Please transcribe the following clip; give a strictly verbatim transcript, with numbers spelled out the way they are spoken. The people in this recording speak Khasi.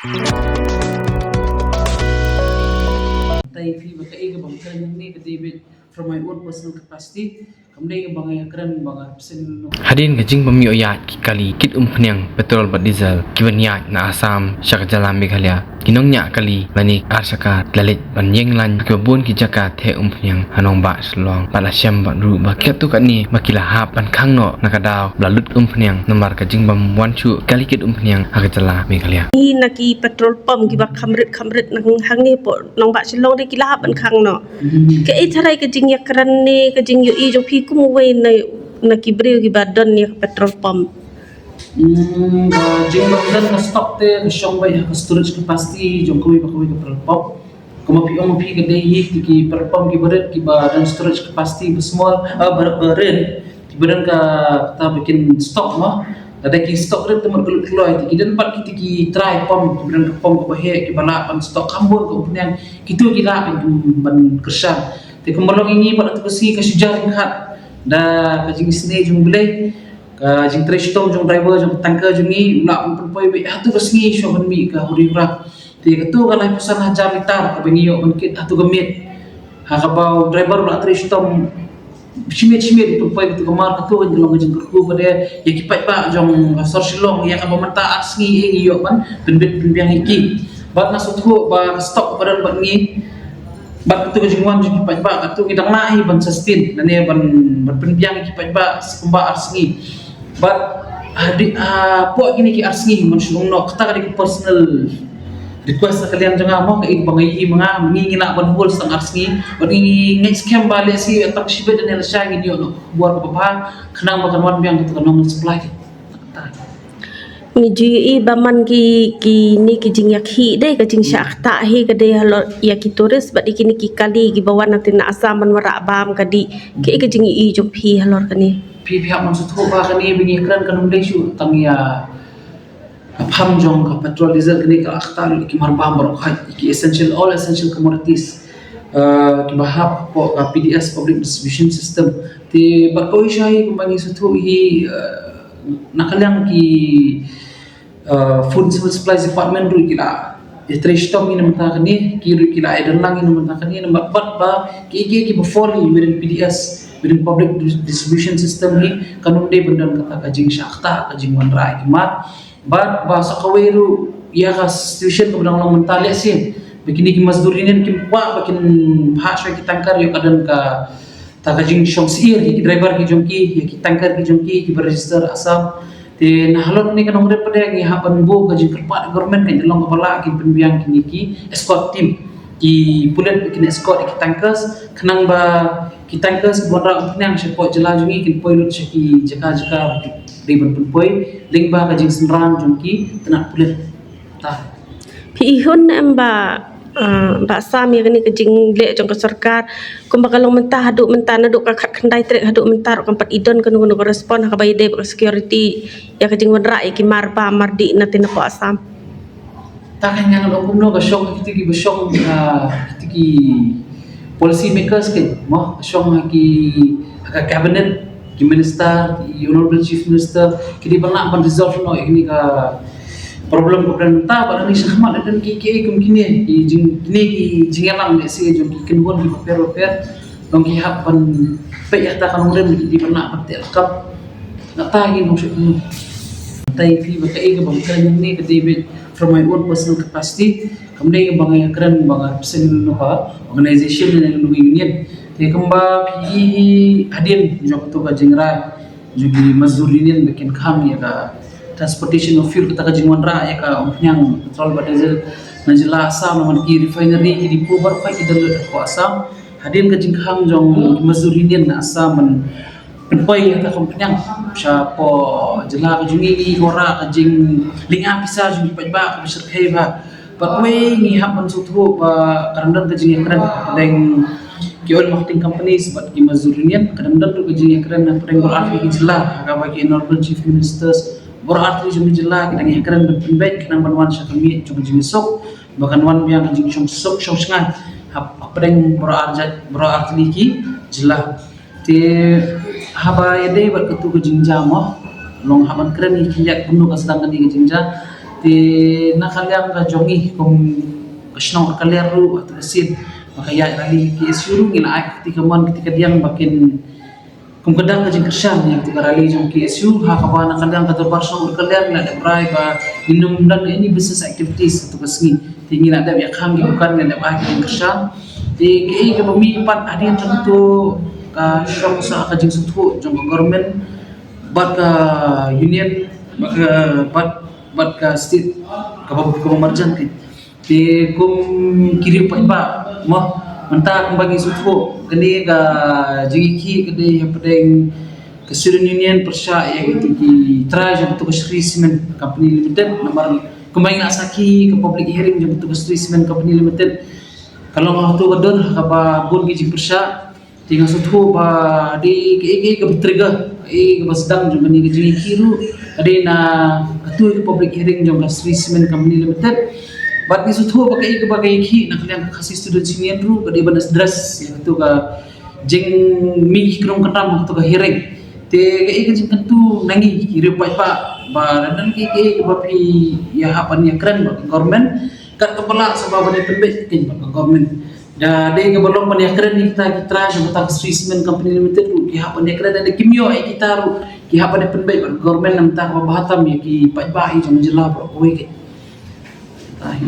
Thank you, ba ka e ka bang kren ne ka David from my own personal capacity. Kam dei ka bang ya kren bang ka pesen. Hadien ka jingbym ïoh ïaid ki kali kit umphniang petrol bad diesel kiban ïaid na Assam sha ka jylla Meghalaya, ki nongñiah kali lane arshaka la leit ban ïeng lain ha kiba bun ki jaka theh umphniang ha nongbah Shillong bad la shem bad ruh ba katto katne ba ki la hap ban khang noh na ka daw ba la lut umphniang namar ka jingbym wan shuh kali kit umphniang ha ka jylla Meghalaya. Ngi na ki petrol pump kiba kham rit kham rit na hangne hapoh nongbah Shillong de ki la hap ban khang noh. Ka e tharai ka jingïakren ne ka jingïohi jong phi kum uwei na, na ki briew kiba don ïa ka petrol pump? Hmm, ka jingbym don ka stock te ka shong beit ha ka storage capacity jong kawei pa kawei ka petrol pump. Kumba phi ong phi ka dei hi, te ki petrol pump kiba rit kiba don storage capacity ba small, ah, ba, ba rit, kiba don ka, kata ba kin stock mo. Lada ki stock rit te mut ka lut kloi, te ki don pat kiti ki trai pump, kiba don ka pump kaba heh, kiba lah ban stock kham bun ka umphniang, kito ki lah ban, ban kyrshan. Te kumba long ïa ngi pat, atu ka sngi ka shu jar ryngkat da ka jingisynei jong U Blei, ka jingtrei shitom jong driver jong tanker jong ngi, u lah ban pynpoi beit ha tu ka sngi shuwa ban mih ka huri hura. Te katu ka laiphew san hajar litar kaba ngi ïoh ban kit ha tu ka miet, ha kaba u driver u lah trei shitom shimiet shimiet u pynpoi katu ka mar, katu ka long ka jingkyrkhu pat ïa ki paidbah jong ka sor Shillong ïa kaba mynta ar sngi ngi ïoh ban pynbit pynbiang ïa ki. Bad nga sngewthuh ba ka stock ba don bad ngi, bad katu ka jingwan jong ki paidbah, katu ngi dang lah hi ban sustain lane ban, ban pynbiang ïa ki paidbah sa kumba ar sngi. Bad hadien, ah, hapoh kine ki ar sngi, man shu ong noh, kata ka dei ka personal request na ka liang jong nga mo, ka i ba nga i ma nga, ngi ngi lah ban hol tang ar sngi. Bad ngi ngi ngeit skhem ba lehse tang shibit ne lashai ngin ïoh noh ka khubor kaba bha khnang ba kan wan biang katu ka normal supply. Ngi ju ïohi ba man ki, kine ki jingïakhih de ka jingshah ktah hi ka dei halor ïa ki tourist bad ïa kine ki kali kiba wan na teng na Assam ban wanrah bam ka dih. Kaei ka jingïohi jong phi halor kane? Phi, phi hap ban sngewthuh ba kane ba ngi kren kan ym dei shuh tang ïa ka pham jong ka petrol diesel, kane ka la ktah lut ïa ki mar bam baroh khoit, ïa ki essential, all essential commodities, eh, kiba hap hapoh ka P D S, Public Distribution System. Te bad kawei sha hi kumba ngi sngewthuh hi, eh, na ka liang ki, eh, Food and Civil Supplies Department ruh ki la ïatrei shitom ïa na bynta kane, ki ruh ki la ïadon lang ïa na bynta kane, namar bad ba ki, ki, kiba fall hi within P D S, within Public Dis-, Distribution System hi, kan ym dei ban don kata ka jingshah ktah, ka jingwanrah ïa ki mar. Bad ba sa kawei ruh ïa ka situation kaba dang long mynta, lehse ba kine ki Mazdoor Union kim kwah ba kin phah shuwa ïa ki tanker, ïoh ka don kata ka jingshong syier ïa ki driver ki jong ki, ïa ki tanker ki jong ki kiba register Assam. Te na halor kane ka nongrim pat de ngi hap ban buh ka jingkyrpad government, kan long kaba lah kin pynbiang kine ki escort team, ki pulit ba kin escort ïa ki tankers, khnang ba ki tankers kiba wanrah umphniang shapoh jylla jong ngi kin poi lut sha ki jaka jaka ba ki dei ban pynpoi lyngba ka jingsynran jong ki tnat pulit. Ta. Phi i hun em Bah, ah, Bah Sam, ïa kane ka jingleh jong ka sorkar kumba ka long mynta, haduh mynta naduh ka khatkhyndai tarik haduh mynta ruh kam pat i don kano kano ka respond ha kaba ïadei bad ka security ïa ka jingwanrah ïa ki mar bam mar dih na teng napoh Assam? Ta, ka ngan ong kumno, ka shong ha kito kiba shong, ah, kito ki policy makers, ki mo, ka shong ha ki, ha ka cabinet, ki minister, ki honorable chief minister, ki dei ban lah ban resolve noh ïa kane ka problem ka plan. Ta ba ngi sha khmat lada ki, ki kum kine ki jing, kine ki jingïalang ne se jong ki kynhun kiba pher ba pher, long ki hap ban peit ïa kata ka nongrim, ki dei ban lah ban teh lakam. Nga ta ngi nong shu kumno. Tai phi ba ka e ka bang kren ne ka David from my own personal capacity. Kam dei ka bang ïa kren bang ka pesen na ka organization ne na ka union. Te kumba phi hadien jong katu ka jingrai jong ki Mazdoor Union ba kin khang ïa ka transportation of fuel, kata ka jingwanrah ïa ka umphniang petrol bad diesel na jylla Assam, na man ki refinery, ki depot baroh khoit ki don lut hapoh Assam. Hadien ka jingkhang jong ki Mazdoor Union na Assam ban pynpoi ïa kata ka umphniang shapoh jylla ka jong ngi, ngi wanrah ka jinglynga pisa jong ki paidbah kaba shyrkhei bha. Bad wei ngi hap ban sngewthuh ba ka dang don ka jingïakren hapdeng ki oil marketing companies bad ki Mazdoor Union, ka dang don ruh ka jingïakren hapdeng baroh artylli ki jylla, ha kaba ki honorable chief ministers baroh artylli jong ki jylla ki dang ïakren ban pynbeit khnang ban wan sha ka miej jong ka jingsuk, ba kan wan biang ka jingshong suk shong shngaiñ hap, hapdeng baroh arjait, baroh artylli ki jylla. Te haba ïadei bad katu ka jingjia mo, long hap ban kren ïa ki khyndiat kumno ka sdang kane ka jingjia. Te na ka liang ka jong ngi kum ka shnong Rkaliar ruh, ha tu ka sien ba ka ïaid rally K S U ruh, ngi la ai ka kti kamon kti kadiang ba kin kum ka dang ka jingkyrshan ïa ka tu ka rally jong K S U, ha kaba na ka liang ka dorbar shnong Rkaliar ngi la dep rai ba ngin ym don any business activities ha tu ka sngi. Te ngi la dep ïa khang ki dukan, ngi la dep ai ka jingkyrshan. Te kaei kaba mih pat hadien jong tu ka shong sah ka jingsngewthuh jong ka government bad ka union, bad ka, bad, bad ka state kaba, kaba marjan ka. Te kum ki riew paidbah mo, mynta kumba ngi sngewthuh, kane ka jingïakhih ka dei hapdeng ka Student Union pyrshah ïa kito ki trai jong kito ka Shree Cement Company Limited. Namar kumba ngi la sakhi, ka public hearing jong kito ka Shree Cement Company Limited ka long ha kato ka dur kaba bun ki jingpyrshah. Te nga sngewthuh ba dei kaei kaei kaba trigger, kaei kaba sdang jong kane ka jingïakhih ruh ka dei na kato ka public hearing jong ka Shree Cement Company Limited. Bad ngi sngewthuh ba kaei kaba ka ïakhih na ka liang ka Khasi Students Union ruh ka dei ban address ïa kato ka jingmih ki kynrum kynram ha kato ka hearing. Te kaei ka jingkyntu na ngi ki riew paidbah ba lada don kaei kaei kaba phi ïa hap ban ïakren bad ka government, kat kaba lah sa ba ban ïa pynbeit keiñ bad ka government. Da dei kaba long ban ïakren ïa kita ki trai jong kata ka Shree Cement Company Limited ruh ki hap ban ïakren, da kim ïoh ïa kita ruh ki hap ban ïa pynbeit bad ka government na ka bynta kaba bha tam ïa ki paidbah jong ka jylla baroh kawei keiñ. Ai.